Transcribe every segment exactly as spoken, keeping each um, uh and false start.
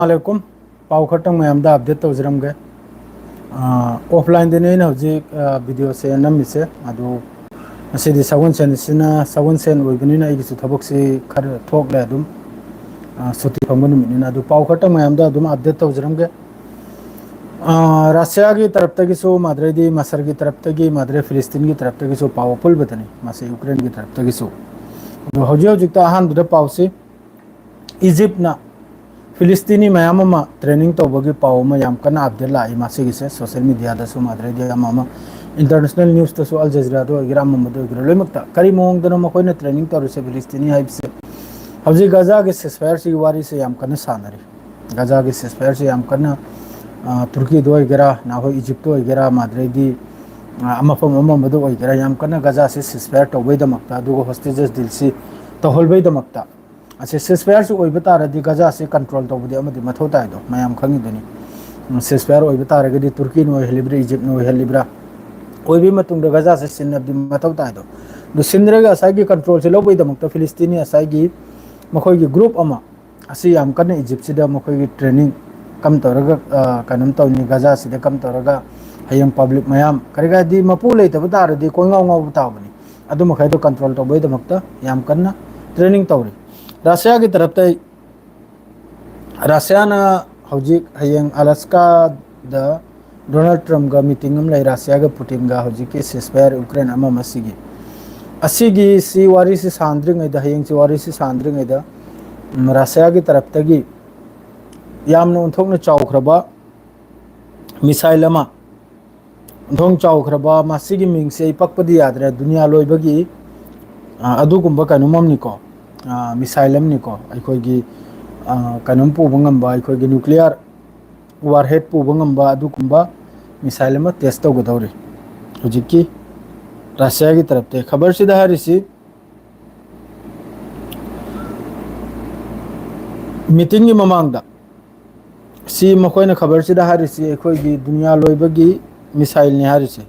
ꯑꯂꯥꯏꯀꯨꯝ꯫ ꯄꯥꯎ ꯈꯔꯇꯪ ꯃꯌꯥꯝꯗ ꯑꯞꯗꯦꯠ ꯇꯧꯖꯔꯝꯒꯦ꯫ ꯑꯣꯐꯂꯥꯏꯟꯗꯅꯤ ꯑꯩꯅ ꯍꯧꯖꯤꯛ ꯚꯤꯗꯤꯑꯣꯁꯦ ꯅꯝꯃꯤꯁꯦ꯫ ꯑꯗꯨ ꯉꯁꯤꯗꯤ ꯁꯒꯣꯜꯁꯦꯟꯁꯤꯅ ꯁꯒꯣꯜꯁꯦꯟ ꯑꯣꯏꯕꯅꯤꯅ ꯑꯩꯒꯤꯁꯨ ꯊꯕꯛꯁꯤ ꯈꯔ ꯊꯣꯛꯂꯦ꯫ ꯑꯗꯨꯝ ꯁꯨꯇꯤ ꯐꯪꯕ ꯅꯨꯃꯤꯠꯅꯤꯅ꯫ ꯑꯗꯨ ꯄꯥꯎ ꯈꯔꯇꯪ ꯃꯌꯥꯝꯗ ꯑꯗꯨꯝ ꯑꯞꯗꯦꯠ ꯇꯧꯖꯔꯝꯒꯦ꯫ ꯔꯁꯤꯌꯥꯒꯤ ꯇꯔꯞꯇꯒꯤꯁꯨ ꯃꯥꯗ꯭ꯔꯦꯗꯤ ꯃꯁꯔꯒꯤ ꯇꯔꯞꯇꯒꯤ ꯃꯥꯗ꯭ꯔꯦ ꯐꯤꯂꯤꯁꯇꯤꯟꯒꯤ ꯇꯔꯞꯇꯒꯤꯁꯨ ꯄꯥꯎ ꯑꯄꯨꯟꯕꯗꯅꯤ꯫ ꯃꯁꯤ ꯌꯨꯀ꯭ꯔꯦꯟꯒꯤ ꯇꯔꯞꯇꯒꯤꯁꯨ꯫ ꯑꯗꯣ ꯍꯧꯖꯤꯛ ꯍꯧꯖꯤꯛꯇ ꯑꯍꯥꯟꯕꯗ ꯄꯥꯎꯁꯤ ꯏꯖꯤꯞꯅ ꯐꯤꯂꯤꯁꯇꯤꯅꯤ ꯃꯌꯥꯝ ꯑꯃ ꯇ꯭ꯔꯦꯅꯤꯡ ꯇꯧꯕꯒꯤ ꯄꯥꯎ ꯑꯃ ꯌꯥꯝ ꯀꯟꯅ ꯑꯞꯗꯦꯠ ꯂꯥꯛꯏ꯫ ꯃꯁꯤꯒꯤꯁꯦ ꯁꯣꯁꯦꯜ ꯃꯤꯗꯤꯌꯥꯗꯁꯨ ꯃꯥꯗ꯭ꯔꯦꯗꯤ ꯑꯃ ꯑꯃ ꯏꯟꯇꯔꯅꯦꯁꯅꯦꯜ ꯅ꯭ꯌꯨꯁꯇꯁꯨ ꯑꯜ ꯖꯖꯤꯔꯥꯗ ꯑꯣꯏꯒꯦꯔꯥ ꯑꯃ ꯑꯃꯗ ꯑꯣꯏꯒꯦꯔꯥ ꯂꯣꯏꯅꯃꯛꯇ ꯀꯔꯤ ꯃꯑꯣꯡꯗꯅꯣ ꯃꯈꯣꯏꯅ ꯇ꯭ꯔꯦꯅꯤꯡ ꯇꯧꯔꯤꯁꯦ ꯐꯤꯂꯤꯁꯇꯤꯅꯤ ꯍꯥꯏꯕꯁꯦ꯫ ꯍꯧꯖꯤꯛ ꯒꯖꯥꯒꯤ ꯁꯤꯁꯐꯥꯌꯔꯁꯤꯒꯤ ꯋꯥꯔꯤꯁꯦ ꯌꯥꯝ ꯀꯟꯅ ꯁꯥꯟꯅꯔꯤ꯫ ꯒꯖꯥꯒꯤ ꯁꯤꯁꯐꯥꯌꯔꯁꯤ ꯌꯥꯝ ꯀꯟꯅ ꯇꯨꯔꯀꯤꯗ ꯑꯣꯏꯒꯦꯔꯥ ꯅꯈꯣꯏ ꯏꯖꯤꯞꯇ ꯑꯣꯏꯒꯦꯔꯥ ꯃꯥꯗ꯭ꯔꯦꯗꯤ ꯃꯐꯝ ꯑꯃ ꯑꯃꯗ ꯑꯣꯏꯒꯦꯔꯥ ꯌꯥꯝ ꯀꯟꯅ ꯒꯖꯥꯁꯤ ꯁꯤꯁꯐꯥꯌꯔ ꯇꯧꯕꯩꯗꯃꯛꯇ ꯑꯗꯨꯒ ꯍꯣꯁꯇꯦꯖꯦꯁ ꯗꯤꯜꯁꯤ ꯇꯧꯍꯟꯕꯩꯗꯃꯛꯇ ꯑꯁꯤ ꯁꯤꯁꯐꯥꯌꯔꯁꯤ ꯑꯣꯏꯕ ꯇꯥꯔꯗꯤ ꯒꯖꯥꯁꯤ ꯀꯟꯇ꯭ꯔꯣꯜ ꯇꯧꯕꯗꯤ ꯑꯃꯗꯤ ꯃꯊꯧ ꯇꯥꯏꯗꯣ ꯃꯌꯥꯝ ꯈꯪꯉꯤꯗꯨꯅꯤ꯫ ꯁꯤꯁꯐꯥꯌꯔ ꯑꯣꯏꯕ ꯇꯥꯔꯒꯗꯤ ꯇꯨꯔꯀꯤꯅ ꯑꯣꯏꯍꯜꯂꯤꯕ꯭ꯔꯥ ꯏꯖꯤꯞꯅ ꯑꯣꯏꯍꯜꯂꯤꯕ꯭ꯔꯥ ꯑꯣꯏꯕꯒꯤ ꯃꯇꯨꯡꯗ ꯒꯖꯥꯁꯦ ꯁꯤꯟꯅꯕꯗꯤ ꯃꯊꯧ ꯇꯥꯏꯗꯣ꯫ ꯑꯗꯨ ꯁꯤꯟꯗ꯭ꯔꯒ ꯉꯁꯥꯏꯒꯤ ꯀꯟꯇ꯭ꯔꯣꯜꯁꯦ ꯂꯧꯕꯒꯤꯗꯃꯛꯇ ꯐꯤꯂꯤꯁꯇꯤꯅꯤ ꯉꯁꯥꯏꯒꯤ ꯃꯈꯣꯏꯒꯤ ꯒ꯭ꯔꯨꯞ ꯑꯃ ꯑꯁꯤ ꯌꯥꯝ ꯀꯟꯅ ꯏꯖꯤꯞꯁꯤꯗ ꯃꯈꯣꯏꯒꯤ ꯇ꯭ꯔꯦꯅꯤꯡ ꯀꯝ ꯇꯧꯔꯒ ꯀꯩꯅꯣꯝ ꯇꯧꯅꯤ ꯒꯖꯥꯁꯤꯗ ꯀꯝ ꯇꯧꯔꯒ ꯍꯌꯦꯡ ꯄꯕ꯭ꯂꯤꯛ ꯃꯌꯥꯝ ꯀꯔꯤ ꯍꯥꯏꯗꯤ ꯃꯄꯨ ꯂꯩꯇꯕ ꯇꯥꯔꯗꯤ ꯀꯣꯏꯉꯥꯎ ꯉꯥꯎꯕ ꯇꯥꯕꯅꯤ꯫ ꯑꯗꯨ ꯃꯈꯩꯗꯣ ꯀꯟꯇ꯭ꯔꯣꯜ ꯇꯧꯕꯒꯤꯗꯃꯛꯇ ꯌꯥꯝ ꯀꯟꯅ ꯇ꯭ꯔꯦꯅꯤꯡ ꯇꯧꯔꯤ꯫ ꯔꯁꯤꯌꯥꯒꯤ ꯇꯔꯞꯇ ꯔꯁꯤꯌꯥꯅ ꯍꯧꯖꯤꯛ ꯍꯌꯦꯡ ꯑꯂꯥꯁꯀꯥꯗ ꯗꯣꯅꯥꯜꯗ ꯇ꯭ꯔꯝꯞꯒ ꯃꯤꯇꯤꯡ ꯑꯃ ꯂꯩ꯫ ꯔꯁꯤꯌꯥꯒ ꯄꯨꯇꯤꯟꯒ ꯍꯧꯖꯤꯛꯀꯤ ꯁꯤꯁꯐꯥꯌꯔ ꯌꯨꯀ꯭ꯔꯦꯟ ꯑꯃ ꯑꯃꯁꯤꯒꯤ ꯑꯁꯤꯒꯤ ꯁꯤ ꯋꯥꯔꯤꯁꯤ ꯁꯥꯟꯗ꯭ꯔꯤꯉꯩꯗ ꯍꯌꯦꯡꯁꯤ ꯋꯥꯔꯤꯁꯤ ꯁꯥꯟꯗ꯭ꯔꯤꯉꯩꯗ ꯔꯁꯤꯌꯥꯒꯤ ꯇꯔꯞꯇꯒꯤ ꯌꯥꯝꯅ ꯑꯣꯟꯊꯣꯛꯅ ꯆꯥꯎꯈ꯭ꯔꯕ ꯃꯤꯁꯥꯏꯜ ꯑꯃ ꯊꯣꯡ ꯆꯥꯎꯈ꯭ꯔꯕ ꯃꯁꯤꯒꯤ ꯃꯤꯡꯁꯦ ꯑꯩ ꯄꯛꯄꯗꯤ ꯌꯥꯗ꯭ꯔꯦ꯫ ꯗꯨꯅꯤꯌꯥ ꯂꯣꯏꯕꯒꯤ ꯑꯗꯨꯒꯨꯝꯕ ꯀꯩꯅꯣꯝ ꯑꯃꯅꯤꯀꯣ꯫ ꯃꯤꯁꯥꯏꯜ ꯑꯃꯅꯤꯀꯣ꯫ ꯑꯩꯈꯣꯏꯒꯤ ꯀꯩꯅꯣꯝ ꯄꯨꯕ ꯉꯝꯕ ꯑꯩꯈꯣꯏꯒꯤ ꯅ꯭ꯌꯨꯀ꯭ꯂꯤꯌꯥꯔ ꯋꯥꯔꯍꯦꯠ ꯄꯨꯕ ꯉꯝꯕ ꯑꯗꯨꯒꯨꯝꯕ ꯃꯤꯁꯥꯏꯜ ꯑꯃ ꯇꯦꯁ ꯇꯧꯒꯗꯧꯔꯤ꯫ ꯍꯧꯖꯤꯛꯀꯤ ꯔꯁꯤꯌꯥꯒꯤ ꯇꯔꯞꯇ ꯈꯕꯔꯁꯤꯗ ꯍꯥꯏꯔꯤꯁꯤ ꯃꯤꯇꯤꯡꯒꯤ ꯃꯃꯥꯡꯗ ꯁꯤ ꯃꯈꯣꯏꯅ ꯈꯕꯔꯁꯤꯗ ꯍꯥꯏꯔꯤꯁꯤ ꯑꯩꯈꯣꯏꯒꯤ ꯗꯨꯅꯤꯌꯥ ꯂꯣꯏꯕꯒꯤ ꯃꯤꯁꯥꯏꯜꯅꯤ ꯍꯥꯏꯔꯤꯁꯦ꯫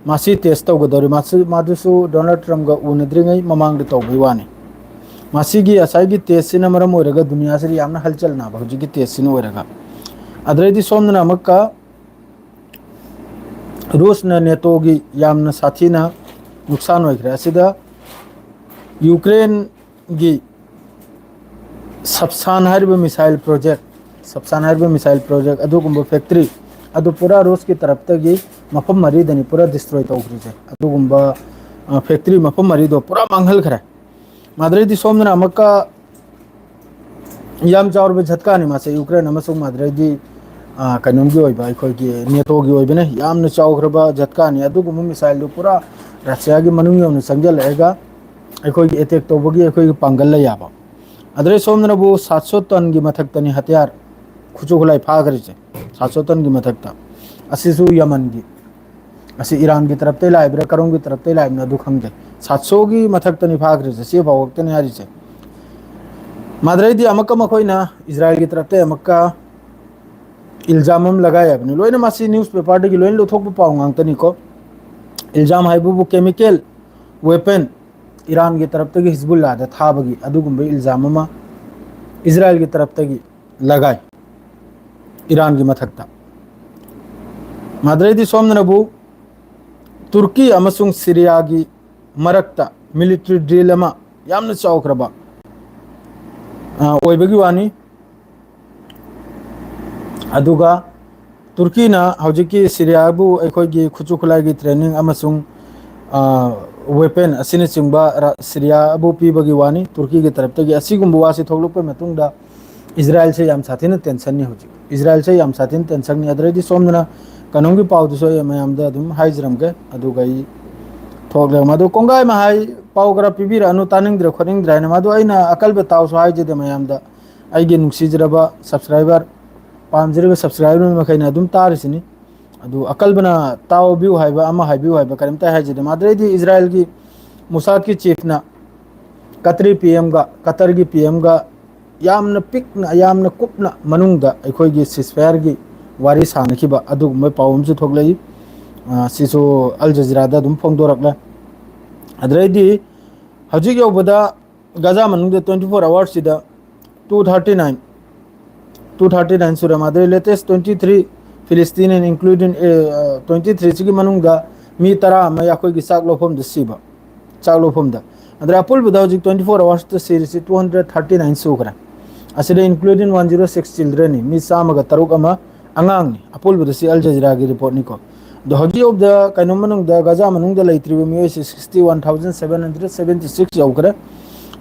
ꯃꯁꯤ ꯇꯦꯁ ꯇꯧꯒꯗꯧꯔꯤ꯫ ꯃꯥꯁꯨ ꯃꯥꯗꯨꯁꯨ ꯗꯣꯅꯥꯜꯗ ꯇ꯭ꯔꯝꯞꯒ ꯎꯅꯗ꯭ꯔꯤꯉꯩ ꯃꯃꯥꯡꯗ ꯇꯧꯕꯒꯤ ꯋꯥꯅꯤ꯫ ꯃꯁꯤꯒꯤ ꯉꯁꯥꯏꯒꯤ ꯇꯦꯁꯁꯤꯅ ꯃꯔꯝ ꯑꯣꯏꯔꯒ ꯗꯨꯅꯤꯌꯥꯁꯤꯗ ꯌꯥꯝꯅ ꯍꯜꯆꯜꯅꯕ ꯍꯧꯖꯤꯛꯀꯤ ꯇꯦꯁꯁꯤꯅ ꯑꯣꯏꯔꯒ꯫ ꯑꯗꯩꯗꯤ ꯁꯣꯝꯗꯅ ꯑꯃꯨꯛꯀ ꯔꯨꯁꯅ ꯅꯦꯇꯣꯒꯤ ꯌꯥꯝꯅ ꯁꯥꯊꯤꯅ ꯅꯨꯛꯁꯥꯟ ꯑꯣꯏꯈ꯭ꯔꯦ꯫ ꯑꯁꯤꯗ ꯌꯨꯀ꯭ꯔꯦꯟꯒꯤ ꯁꯞꯁꯥꯟ ꯍꯥꯏꯔꯤꯕ ꯃꯤꯁꯥꯏꯜ ꯄ꯭ꯔꯣꯖꯦꯛ, ꯁꯞꯁꯥꯟ ꯍꯥꯏꯔꯤꯕ ꯃꯤꯁꯥꯏꯜ ꯄ꯭ꯔꯣꯖꯦꯛ ꯑꯗꯨꯒꯨꯝꯕ ꯐꯦꯛꯇ꯭ꯔꯤ ꯑꯗꯨ ꯄꯨꯔꯥ ꯔꯨꯁꯀꯤ ꯇꯔꯞꯇꯒꯤ ꯃꯐꯝ ꯃꯔꯤꯗꯅꯤ ꯄꯨꯔꯥ ꯗꯤꯁꯇ꯭ꯔꯣꯏ ꯇꯧꯈ꯭ꯔꯤꯁꯦ꯫ ꯑꯗꯨꯒꯨꯝꯕ, ꯑ, ꯐꯦꯛꯇ꯭ꯔꯤ ꯃꯐꯝ ꯃꯔꯤꯗꯣ ꯄꯨꯔꯥ ꯃꯥꯡꯍꯜꯈ꯭ꯔꯦ꯫ ꯃꯥꯗ꯭ꯔꯩꯗꯤ ꯁꯣꯝꯗꯅ ꯑꯃꯨꯛꯀ ꯌꯥꯝ ꯆꯥꯎꯔꯕ ꯖꯠꯀꯥꯅꯤ ꯃꯥꯁꯦ, ꯌꯨꯀ꯭ꯔꯦꯟ ꯑꯃꯁꯨꯡ ꯃꯥꯗ꯭ꯔꯩꯗꯤ, ꯑ, ꯀꯩꯅꯣꯝꯒꯤ ꯑꯣꯏꯕ, ꯑꯩꯈꯣꯏꯒꯤ ꯅꯦꯇꯣꯒꯤ ꯑꯣꯏꯕꯅ ꯌꯥꯝꯅ ꯆꯥꯎꯈ꯭ꯔꯕ ꯖꯠꯀꯥꯅꯤ꯫ ꯑꯗꯨꯒꯨꯝꯕ ꯃꯤꯁꯥꯏꯜꯗꯨ ꯄꯨꯔꯥ ꯔꯁꯤꯌꯥꯒꯤ ꯃꯅꯨꯡ ꯌꯧꯅ ꯆꯪꯁꯤꯜꯂꯛꯑꯒ ꯑꯩꯈꯣꯏꯒꯤ ꯑꯦꯇꯦꯛ ꯇꯧꯕꯒꯤ ꯑꯩꯈꯣꯏꯒꯤ ꯄꯥꯡꯒꯜ ꯂꯩ ꯌꯥꯕ꯫ ꯑꯗꯩ ꯁꯣꯝꯗꯅꯕꯨ ꯁꯥꯠ ꯁꯣ ꯇꯟꯒꯤ ꯃꯊꯛꯇꯅꯤ ꯍꯇꯤꯌꯥꯔ ꯈꯨꯠꯁꯨ ꯈꯨꯠꯂꯥꯏ ꯐꯥꯈ꯭ꯔꯤꯁꯦ, ꯁꯥꯠ ꯁꯣ ꯇꯟꯒꯤ ꯃꯊꯛꯇ꯫ ꯑꯁꯤꯁꯨ ꯌꯃꯟꯒꯤ, ꯑꯁꯤ ꯏꯔꯥꯟꯒꯤ ꯇꯔꯞꯇꯩ ꯂꯥꯛꯏꯕ꯭ꯔꯥ, ꯀꯔꯣꯝꯒꯤ ꯇꯔꯞꯇꯩ ꯂꯥꯛꯏꯕꯅꯣ ꯑꯗꯨ ꯈꯪꯗꯦ꯫ ꯁꯥꯠ ꯁꯣꯒꯤ ꯃꯊꯛꯇꯅꯤ ꯐꯥꯈ꯭ꯔꯤꯁꯦ, ꯁꯤ ꯐꯥꯎꯕꯛꯇꯅꯤ ꯍꯥꯏꯔꯤꯁꯦ꯫ ꯃꯥꯗ꯭ꯔꯩꯗꯤ ꯑꯃꯨꯛꯀ ꯃꯈꯣꯏꯅ ꯏꯖꯔꯥꯏꯜꯒꯤ ꯇꯔꯞꯇꯩ ꯑꯃꯨꯛꯀ ꯏꯜꯖꯥꯝ ꯑꯃ ꯂꯒꯥꯏ ꯍꯥꯏꯕꯅꯤ꯫ ꯂꯣꯏꯅ ꯃꯁꯤ ꯅ꯭ꯌꯨꯁ ꯄꯦꯄꯔꯗꯒꯤ ꯂꯣꯏꯅ ꯂꯧꯊꯣꯛꯄ ꯄꯥꯎ ꯉꯥꯛꯇꯅꯤꯀꯣ꯫ ꯏꯜꯖꯥꯝ ꯍꯥꯏꯕꯕꯨ ꯀꯦꯃꯤꯀꯦꯜ ꯋꯦꯄꯟ ꯏꯔꯥꯟꯒꯤ ꯇꯔꯞꯇꯒꯤ ꯍꯤꯖꯕꯨꯜꯂꯥꯗ ꯊꯥꯕꯒꯤ ꯑꯗꯨꯒꯨꯝꯕ ꯏꯜꯖꯥꯝ ꯑꯃ ꯏꯖꯔꯥꯏꯜꯒꯤ ꯇꯔꯞꯇꯒꯤ ꯂꯒꯥꯏ꯫ ꯏꯔꯥꯟꯒꯤ ꯃꯊꯛꯇ꯫ ꯃꯥꯗ꯭ꯔꯩꯗꯤ ꯁꯣꯝꯗꯅꯕꯨ ꯇꯨꯔꯀꯤ ꯑꯃꯁꯨꯡ ꯁꯤꯔꯤꯌꯥꯒꯤ ꯃꯔꯛꯇ ꯃꯤꯂꯤꯇꯔꯤ ꯗ꯭ꯔꯤꯜ ꯑꯃ ꯌꯥꯝꯅ ꯆꯥꯎꯈ꯭ꯔꯕ, ꯑ, ꯑꯣꯏꯕꯒꯤ ꯋꯥꯅꯤ꯫ ꯑꯗꯨꯒ ꯇꯨꯔꯀꯤꯅ ꯍꯧꯖꯤꯛꯀꯤ ꯁꯤꯔꯤꯌꯥꯕꯨ ꯑꯩꯈꯣꯏꯒꯤ ꯈꯨꯠꯁꯨ ꯈꯨꯠꯂꯥꯏꯒꯤ ꯇ꯭ꯔꯦꯅꯤꯡ ꯑꯃꯁꯨꯡ, ꯑ, ꯋꯦꯄꯟ ꯑꯁꯤꯅꯆꯤꯡꯕ ꯔ-, ꯁꯤꯔꯤꯌꯥꯕꯨ ꯄꯤꯕꯒꯤ ꯋꯥꯅꯤ꯫ ꯇꯨꯔꯀꯤꯒꯤ ꯇꯔꯞꯇꯒꯤ ꯑꯁꯤꯒꯨꯝꯕ ꯋꯥꯁꯤ ꯊꯣꯛꯂꯛꯄ ꯃꯇꯨꯡꯗ ꯏꯖꯔꯥꯏꯜꯁꯦ ꯌꯥꯝ ꯁꯥꯊꯤꯅ ꯇꯦꯟꯁꯟꯅꯤ ꯍꯧꯖꯤꯛ꯫ ꯏꯖꯔꯥꯏꯜꯁꯦ ꯌꯥꯝ ꯁꯥꯊꯤꯅ ꯇꯦꯟꯁꯟꯅꯤ꯫ ꯑꯗꯨꯗꯩꯗꯤ ꯁꯣꯝꯗꯅ ꯀꯩꯅꯣꯝꯒꯤ ꯄꯥꯎꯗꯨꯁꯨ ꯑꯩ ꯃꯌꯥꯝꯗ ꯑꯗꯨꯝ ꯍꯥꯏꯖꯔꯝꯒꯦ꯫ ꯑꯗꯨꯒ ꯑꯩ ꯊꯣꯛꯂꯦ꯫ ꯃꯗꯨ ꯀꯣꯡꯒꯥꯏ ꯑꯃ ꯍꯥꯏ, ꯄꯥꯎ ꯈꯔ ꯄꯤꯕꯤꯔꯛꯑꯅꯨ, ꯇꯥꯅꯤꯡꯗ꯭ꯔꯦ ꯈꯣꯠꯅꯤꯡꯗ꯭ꯔꯦ ꯍꯥꯏꯅ꯫ ꯃꯗꯨ ꯑꯩꯅ ꯑꯀꯜꯕ ꯇꯥꯎꯁꯨ ꯍꯥꯏꯖꯗꯦ ꯃꯌꯥꯝꯗ꯫ ꯑꯩꯒꯤ ꯅꯨꯡꯁꯤꯖꯔꯕ ꯁꯕꯁꯀ꯭ꯔꯥꯏꯕꯔ, ꯄꯥꯝꯖꯔꯤꯕ ꯁꯕꯁꯀ꯭ꯔꯥꯏꯕꯔ ꯃꯈꯩꯅ ꯑꯗꯨꯝ ꯇꯥꯔꯤꯁꯤꯅꯤ꯫ ꯑꯗꯨ ꯑꯀꯜꯕꯅ ꯇꯥꯎꯕꯤꯌꯨ ꯍꯥꯏꯕ, ꯑꯃ ꯍꯥꯏꯕꯤꯌꯨ ꯍꯥꯏꯕ ꯀꯔꯤꯝꯇ ꯍꯥꯏꯖꯗꯦ꯫ ꯃꯥꯗ꯭ꯔꯩꯗꯤ ꯏꯖꯔꯥꯏꯜꯒꯤ ꯃꯨꯁꯥꯗꯀꯤ ꯆꯤꯐꯅ ꯀꯇꯔꯤ ꯄꯤ ꯑꯦꯝꯒ, ꯀꯇꯔꯒꯤ ꯄꯤ ꯑꯦꯝꯒ ꯌꯥꯝꯅ ꯄꯤꯛꯅ, ꯌꯥꯝꯅ ꯀꯨꯞꯅ ꯃꯅꯨꯡꯗ ꯑꯩꯈꯣꯏꯒꯤ ꯁꯤꯁꯐꯥꯌꯔꯒꯤ ꯋꯥꯔꯤ ꯁꯥꯟꯅꯈꯤꯕ ꯑꯗꯨꯒꯨꯝꯕ ꯄꯥꯎ ꯑꯃꯁꯨ ꯊꯣꯛꯂꯛꯏ꯫ ꯑ, ꯁꯤꯁꯨ ꯑꯜ ꯖꯖꯤꯔꯥꯗ ꯑꯗꯨꯝ ꯐꯣꯡꯗꯣꯔꯛꯂꯦ꯫ ꯑꯗꯨꯗꯩꯗꯤ ꯍꯧꯖꯤꯛ ꯌꯧꯕꯗ ꯒꯖꯥ ꯃꯅꯨꯡꯗ twenty four hours ꯁꯤꯗ two thirty nine, two thirty nine ꯁꯨꯔꯝꯃꯦ꯫ ꯑꯗꯩ latest twenty three Palestinian, including twenty three ꯁꯤꯒꯤ ꯃꯅꯨꯡꯗ ꯃꯤ ꯇꯔꯥ ꯑꯃ ꯑꯩꯈꯣꯏꯒꯤ ꯆꯥꯛ ꯂꯧꯐꯝꯗ ꯁꯤꯕ, ꯆꯥꯛ ꯂꯧꯐꯝꯗ꯫ ꯑꯗꯩ ꯑꯄꯨꯟꯕꯗ ꯍꯧꯖꯤꯛ twenty four hours ꯇ ꯁꯤꯔꯤꯁꯤ two hundred thirty nine ꯁꯨꯈ꯭ꯔꯦ꯫ ꯑꯁꯤꯗ including one zero six children ꯅꯤ, ꯃꯤ ꯆꯥꯝꯃꯒ ꯇꯔꯨꯛ ꯑꯃ ꯑꯉꯥꯡꯅꯤ꯫ ꯑꯄꯨꯟꯕꯗ ꯁꯤ ꯑꯜ ꯖꯖꯤꯔꯥꯒꯤ ꯔꯤꯄꯣꯔꯠꯅꯤꯀꯣ꯫ ꯑꯗꯣ ꯍꯧꯖꯤꯛ ꯐꯥꯎꯕꯗ ꯀꯩꯅꯣ ꯃꯅꯨꯡꯗ, ꯒꯖꯥ ꯃꯅꯨꯡꯗ ꯂꯩꯇ꯭ꯔꯤꯕ ꯃꯤꯑꯣꯏꯁꯤ sixty one thousand seven hundred seventy six ꯌꯧꯈ꯭ꯔꯦ꯫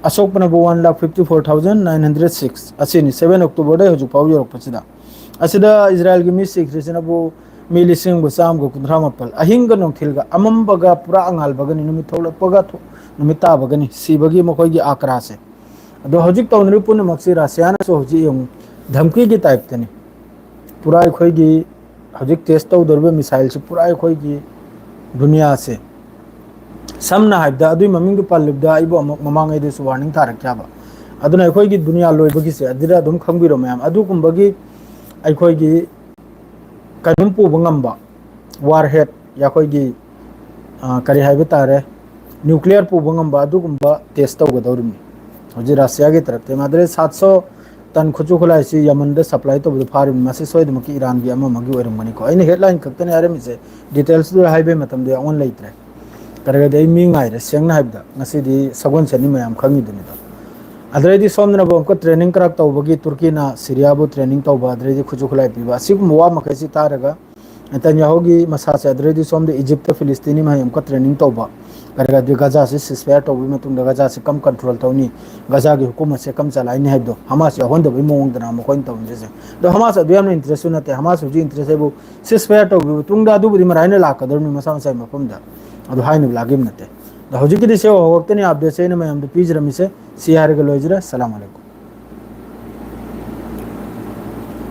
ꯑꯁꯣꯛꯄꯅꯕꯨ one lakh fifty four thousand nine hundred six꯫ ꯑꯁꯤꯅꯤ seven October ꯗꯩ ꯍꯧꯖꯤꯛ ꯐꯥꯎ ꯌꯧꯔꯛꯄꯁꯤꯗ꯫ ꯑꯁꯤꯗ ꯏꯖꯔꯥꯏꯜꯒꯤ ꯃꯤ ꯁꯤꯈ꯭ꯔꯤꯁꯤꯅꯕꯨ ꯃꯤ ꯂꯤꯁꯤꯡ ꯑꯃꯒ ꯆꯥꯝꯃꯒ ꯀꯨꯟꯊ꯭ꯔꯥ ꯃꯥꯄꯜ꯫ ꯑꯍꯤꯡꯒ ꯅꯨꯡꯊꯤꯜꯒ, ꯑꯃꯝꯕꯒ ꯄꯨꯔꯥ ꯑꯉꯥꯜꯕꯒꯅꯤ, ꯅꯨꯃꯤꯠ ꯊꯣꯛꯂꯛꯄꯒ ꯊꯣ-, ꯅꯨꯃꯤꯠ ꯇꯥꯕꯒꯅꯤ ꯁꯤꯕꯒꯤ ꯃꯈꯣꯏꯒꯤ ꯑꯥꯀ꯭ꯔꯥꯁꯦ꯫ ꯑꯗꯣ ꯍꯧꯖꯤꯛ ꯇꯧꯅꯔꯤꯕ ꯄꯨꯝꯅꯃꯛꯁꯤ ꯔꯁꯤꯌꯥꯅꯁꯨ ꯍꯧꯖꯤꯛ ꯌꯦꯡꯉꯨ, ꯙꯝꯀꯤꯒꯤ ꯇꯥꯏꯞꯇꯅꯤ꯫ ꯄꯨꯔꯥ ꯑꯩꯈꯣꯏꯒꯤ ꯍꯧꯖꯤꯛ ꯇꯦꯁ ꯇꯧꯗꯧꯔꯤꯕ ꯃꯤꯁꯥꯏꯜꯁꯤ ꯄꯨꯔꯥ ꯑꯩꯈꯣꯏꯒꯤ ꯗꯨꯅꯤꯌꯥꯁꯦ, ꯁꯝꯅ ꯍꯥꯏꯕꯗ, ꯑꯗꯨꯒꯤ ꯃꯃꯤꯡꯗꯨ ꯄꯜꯂꯤꯕꯗ ꯑꯩꯕꯨ ꯑꯃꯨꯛ ꯃꯃꯥꯡꯉꯩꯗꯁꯨ ꯋꯥꯔꯅꯤꯡ ꯊꯥꯔꯛꯀꯦ ꯍꯥꯏꯕ꯫ ꯑꯗꯨꯅ ꯑꯩꯈꯣꯏꯒꯤ ꯗꯨꯅꯤꯌꯥ ꯂꯣꯏꯕꯒꯤꯁꯦ ꯑꯗꯨꯗ ꯑꯗꯨꯝ ꯈꯪꯕꯤꯔꯣ ꯃꯌꯥꯝ꯫ ꯑꯗꯨꯒꯨꯝꯕꯒꯤ ꯑꯩꯈꯣꯏꯒꯤ ꯀꯩꯅꯣꯝ ꯄꯨꯕ ꯉꯝꯕ, ꯋꯥꯔ ꯍꯦꯗ, ꯑꯩꯈꯣꯏꯒꯤ, ꯑ, ꯀꯔꯤ ꯍꯥꯏꯕ ꯇꯥꯔꯦ, ꯅ꯭ꯌꯨꯀ꯭ꯂꯤꯌꯔ ꯄꯨꯕ ꯉꯝꯕ ꯑꯗꯨꯒꯨꯝꯕ ꯇꯦꯁ ꯇꯧꯒꯗꯧꯔꯤꯕꯅꯤ ꯍꯧꯖꯤꯛ ꯔꯁꯤꯌꯥꯒꯤ ꯇꯔꯞꯇ꯫ ꯃꯥꯗ꯭ꯔꯦ ꯁꯥꯠꯁꯣ ꯇꯟ ꯈꯨꯠꯁꯨ ꯈꯨꯠꯂꯥꯏꯁꯤ ꯌꯃꯟꯗ ꯁꯄ꯭ꯂꯥꯏ ꯇꯧꯕꯗ ꯐꯥꯔꯤꯕꯅꯤ꯫ ꯃꯁꯤ ꯁꯣꯏꯗꯅꯃꯛꯀꯤ ꯏꯔꯥꯟꯒꯤ ꯑꯃ ꯑꯃꯒꯤ ꯑꯣꯏꯔꯝꯒꯅꯤꯀꯣ꯫ ꯑꯩꯅ ꯍꯦꯗꯂꯥꯏꯟ ꯈꯛꯇꯅꯤ ꯍꯥꯏꯔꯝꯃꯤꯁꯦ, ꯗꯤꯇꯦꯜꯁꯇꯨ ꯍꯥꯏꯕꯒꯤ ꯃꯇꯝꯗ ꯑꯩꯉꯣꯟꯗ ꯂꯩꯇ꯭ꯔꯦ꯫ ꯀꯔꯤꯒꯤꯗꯤ ꯑꯩ ꯃꯤ ꯉꯥꯏꯔꯦ, ꯁꯦꯡꯅ ꯍꯥꯏꯕꯗ꯫ ꯉꯁꯤꯗꯤ ꯁꯒꯣꯜꯁꯦꯟꯅꯤ, ꯃꯌꯥꯝ ꯈꯪꯉꯤꯗꯨꯅꯤꯗꯣ꯫ ꯑꯗꯨꯗꯩꯗꯤ ꯁꯣꯝꯗꯅꯕꯨ ꯑꯃꯨꯛꯀ ꯇ꯭ꯔꯦꯅꯤꯡ ꯈꯔ ꯇꯧꯕꯒꯤ ꯇꯨꯔꯀꯤꯅ ꯁꯤꯔꯤꯌꯥꯕꯨ ꯇ꯭ꯔꯦꯅꯤꯡ ꯇꯧꯕ, ꯑꯗꯨꯗꯩꯗꯤ ꯈꯨꯠꯁꯨ ꯈꯨꯠꯂꯥꯏ ꯄꯤꯕ, ꯑꯁꯤꯒꯨꯝꯕ ꯋꯥ ꯃꯈꯩꯁꯤ ꯇꯥꯔꯒ ꯅꯦꯇꯟꯌꯥꯍꯨꯒꯤ ꯃꯁꯥꯁꯦ, ꯑꯗꯨꯗꯩꯗꯤ ꯁꯣꯝꯗ ꯏꯖꯤꯞꯇ ꯐꯤꯂꯤꯁꯇꯤꯅꯤ ꯃꯍꯩ ꯑꯃꯨꯛꯀ ꯇ꯭ꯔꯦꯅꯤꯡ ꯇꯧꯕ, ꯀꯔꯤꯒꯤꯗꯤ ꯒꯖꯥꯁꯦ ꯁꯤꯁꯐꯥꯌꯔ ꯇꯧꯕꯒꯤ ꯃꯇꯨꯡꯗ ꯒꯖꯥꯁꯦ ꯀꯝ ꯀꯟꯇ꯭ꯔꯣꯜ ꯇꯧꯅꯤ, ꯒꯖꯥꯒꯤ ꯍꯨꯀꯨꯃꯠꯁꯦ ꯀꯝ ꯆꯂꯥꯏꯅꯤ ꯍꯥꯏꯕꯗꯣ ꯍꯃꯥꯁ ꯌꯥꯎꯍꯟꯗꯕꯒꯤ ꯃꯑꯣꯡꯗꯅ ꯃꯈꯣꯏꯅ ꯇꯧꯔꯤꯁꯦ꯫ ꯑꯗꯣ ꯍꯃꯥꯁ ꯑꯗꯨ ꯌꯥꯝꯅ ꯏꯟꯇꯔꯦꯁꯁꯨ ꯅꯠꯇꯦ꯫ ꯍꯃꯥꯁ ꯍꯧꯖꯤꯛ ꯏꯟꯇꯔꯦꯁ ꯍꯥꯏꯕꯨ ꯁꯤꯁꯐꯥꯌꯔ ꯇꯧꯈꯤꯕ ꯃꯇꯨꯡꯗ ꯑꯗꯨꯕꯨꯗꯤ ꯃꯔꯥꯏꯅ ꯂꯥꯛꯀꯗꯧꯔꯤꯕꯅꯤ ꯃꯁꯥ ꯃꯁꯥꯒꯤ ꯃꯐꯝꯗ꯫ ꯑꯗꯨ ꯍꯥꯏꯅꯕ ꯂꯥꯛꯈꯤꯕ ꯅꯠꯇꯦ꯫ ꯑꯗꯣ ꯍꯧꯖꯤꯛꯀꯤꯗꯤ ꯁꯤ ꯍꯧꯔꯛꯇꯅꯤ ꯑꯞꯗꯦꯠꯁꯦ ꯑꯩꯅ ꯃꯌꯥꯝꯗ ꯄꯤꯖꯔꯝꯃꯤꯁꯦ꯫ ꯁꯤ ꯍꯥꯏꯔꯒ ꯂꯣꯏꯖꯔꯦ꯫ ꯁꯂꯥꯝ ꯑꯂꯩꯀꯨꯝ꯫